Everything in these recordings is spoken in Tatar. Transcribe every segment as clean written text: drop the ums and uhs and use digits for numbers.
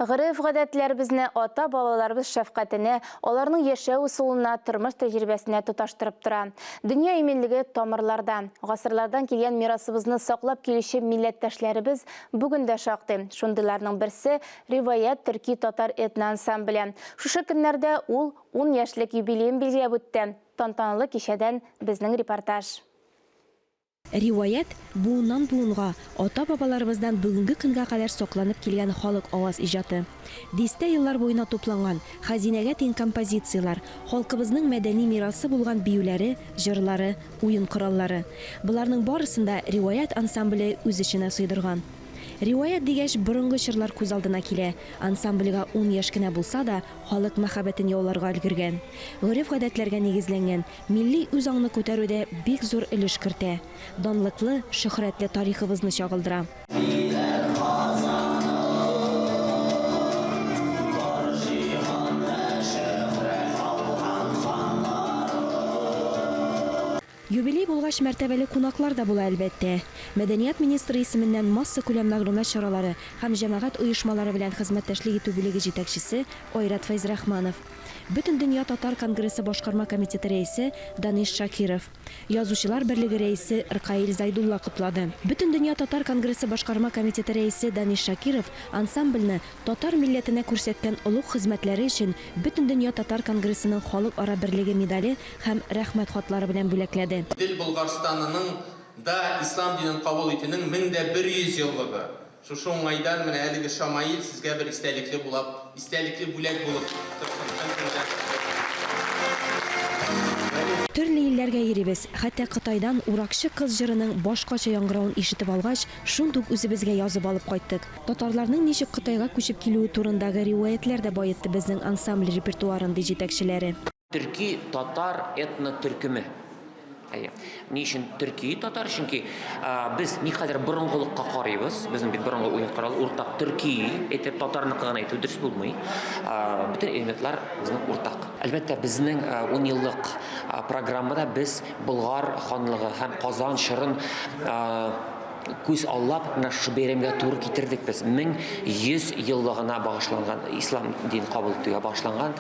Гореф-гадәтләребезне ата-бабаларыбыз шәфкатенә, аларның яшәү ысулына, тормыш тәҗрибәсенә тоташтырып тора. Дөнья иминлеге тамырларда. Гасырлардан килгән мирасыбызны саклап килүче милләттәшләребез бүген дә шактый. Шундыйларның берсе, Риваять төрки-татар этноансамбле. Шушы көннәрдә ул ун яшьлек юбилеен билгеләп үтте. Тантаналы кичәдән безнең репортаж. Риваять, буыннан-буынга, ата-бабаларыбыздан бүгенге көнгә кадәр сакланып килгән халык аваз иҗаты. Дистә еллар буена тупланган, хәзинәгә тиң композицияләр, халкыбызның мәдәни мирасы булган биюләре, җырлары, уен кораллары. Боларның барысын да Риваять ансамбле үз эченә сыйдырган. Риваять дигәч, борынгы чорлар күз алдына килә. Ансамбльгә ун яшь кенә булса да, халык мәхәббәтен яуларга өлгергән. Гореф-гадәтләргә нигезләнгән, милли үзаңны күтәрүдә бик зур өлеш кертә. Данлыклы, шөһрәтле тарихыбызны чагылдыра. Юбилей булгач, мәртәбәле кунаклар да була, әлбәттә. Мәдәният министры исеменнән массакүләм мәгълүмат чаралары һәм җәмәгать оешмалары белән хезмәттәшлек итү бүлеге җитәкчесе Айрат Фәйзрахманов, Бөтендөнья татар конгрессы башкарма комитеты рәисе Даниш Шакиров, Язучылар берлеге рәисе Ркаил Зайдулла котлады. Бөтендөнья татар конгрессы башкарма комитеты рәисе Даниш Шакиров ансамбльне татар милләтенә күрсәткән олуг хезмәтләре өчен Бөтендөнья татар конгрессының Халыкара берлеге медале һәм Рәхмәт хатлары белән бүләкләде. Идел Болгарстанының да ислам динен кабул итүнең 1100 еллыгы. Шушы уңайдан менә әлеге шамаил сезгә бер истәлекле булап, истәлекле бүләк булып торсын. Чын күңелдән. Төрле илләргә йөрибез. Хәтта Кытайдан Уракчы кыз җырының башкача яңгыравын ишетеп алгач, шундук үзебезгә язып алып кайттык. Татарларның ничек Кытайга күчеп килүе турындагы риваятьләр дә баетты безнең ансамбль репертуарын, ди җитәкчеләре. Төрки татар этно-төркеме. Әйе. Ни өчен төрки татар? Чөнки без никадәр борынгылыкка карыйбыз, безнең бит борынгы уен коралы уртак төрки әйтеп татарныкы гына әйтү дөрес булмый. Бөтен элементлар безнең уртак. Әлбәттә, безнең ун еллык программада без Болгар ханлыгы һәм Казан чорын күз аллап, менә шушы бәйрәмгә туры китердек без. 1100 еллыгына багышланган, ислам дин кабул итүгә багышланган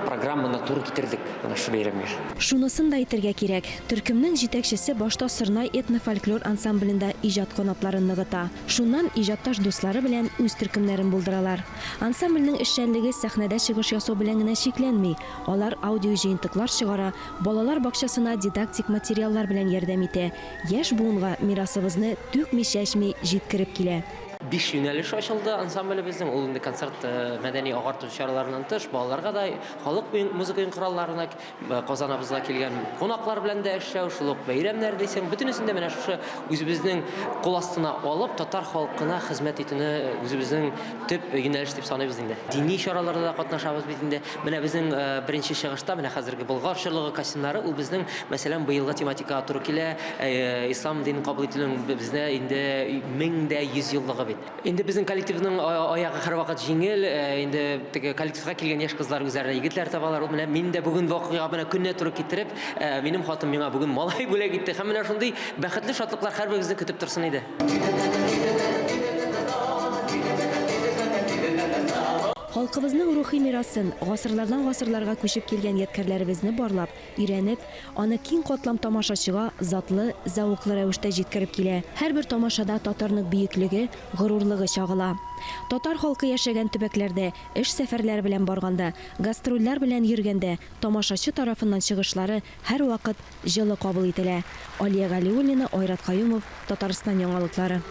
программаны туры китердек менә шушы бәйрәмгә. Шунысын да әйтергә кирәк, төркемнең җитәкчесе башта Сорнай этно-фольклор ансамблендә иҗат канатларын ныгыта. Шуннан иҗатташ дуслары белән үз төркемнәрен булдыралар. Ансамбльнең эшчәнлеге сәхнәдә чыгыш ясау белән генә чикләнми, алар аудиоҗыентыклар чыгара, балалар бакчасына дидактик материаллар белән ярдәм итә, Яшь буынга мирасыбызны түкми-чәчми җиткереп килә. Биш юнәлеш ачылды ансамблебезнең. Ул инде концерт, мәдәни агарту чараларыннан тыш, балаларга да, халык уен, музыка уен коралларына, Казаныбызга килгән кунаклар белән дә эшләү, шул ук бәйрәмнәр дисең, бөтенесен дә менә шушы үзебезнең кул астына алып, татар халкына хезмәт итүне үзебезнең төп юнәлеш дип саныйбыз инде. Дини чараларда да катнашабыз бит инде. Менә безнең беренче чыгышта, менә хәзерге Болгар чорлыгы костюмнары, ул безнең, мәсәлән, быелгы тематикага туры килә. Ислам динен кабул итүнең бездә инде 1100 еллыгы бит. Инде безнең коллективның аягы һәрвакыт җиңел, инде теге коллективка килгән яшь кызлар үзләренә егетләр табалар. Ул менә мин дә бүген вакыйга менә көненә туры китереп, минем хатын миңа бүген малай бүләк итте. Һәм менә шундый бәхетле шатлыклар һәрберебезне көтеп торсын иде. Халкыбызның рухи мирасын, гасырлардан гасырларга күчеп килгән ядкәрләребезне барлап, өйрәнеп, аны киң катлам тамашачыга затлы, зәвыклы рәвештә җиткереп килә. Һәрбер тамашада татарның бөеклеге, горурлыгы чагыла. Татар халкы яшәгән төбәкләрдә эш сәфәрләре белән барганда, гастрольләр белән йөргәндә тамашачы тарафыннан чыгышлары һәрвакыт җылы кабул ителә. Алия Галиуллина, Айрат Каюмов, Татарстан яңалыклары.